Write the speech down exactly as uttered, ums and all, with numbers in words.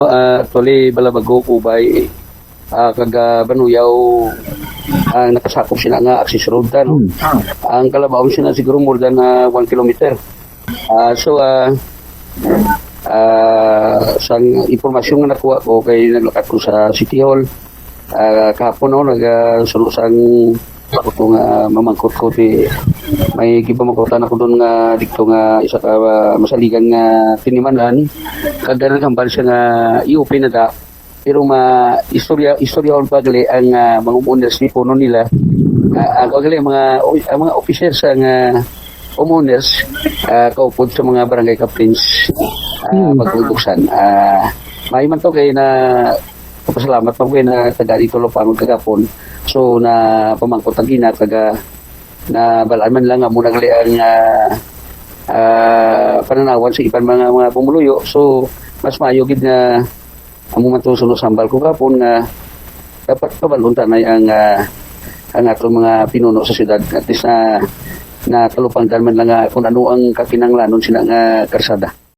Ah, actually, Balabago, Cubay, ah, kag, ah, Banuyaw, ang nakasakop sina nga access road ta, no? Hmm. Ang kalabaw sina siguro more than, ah, one kilometer. Ah, so, ah, ah, sang impormasyon nga nakuha ko kay naglakat ko sa City Hall, ah, kahapon, no, nag, ah, suno sang ako to nga mamangkot ko, di may gipamangkutan ako doon nga dito nga isa ka, ah, masaligan nga tinimanan, kag naghambal siya nga i-open na da, pero ma istorya, istoryahon pa gali ang, ah, mga homeowners ni puno nila, ah, ang gali mga, ang mga officers sa nga homeowners, ah, kaupod sa mga barangay captains, ah, Hmm. Pagkubuksan. Ah, may man to kay na pasalamat pa ko na taga dito Lupangon kagapon. So, na pamangkot ang ina, taga na balaan man lang nga muna gali ang, ah, ah, pananawan sa iban mga, mga pumuluyo. So, mas maayo gid nga amo man to suno sambal ko gapon nga dapat kabalon tanay ang, ah, ang atong mga pinuno sa syudad. At least na, na talupangdan man lang nga kung ano ang kakinahanglanon sina nga karsada.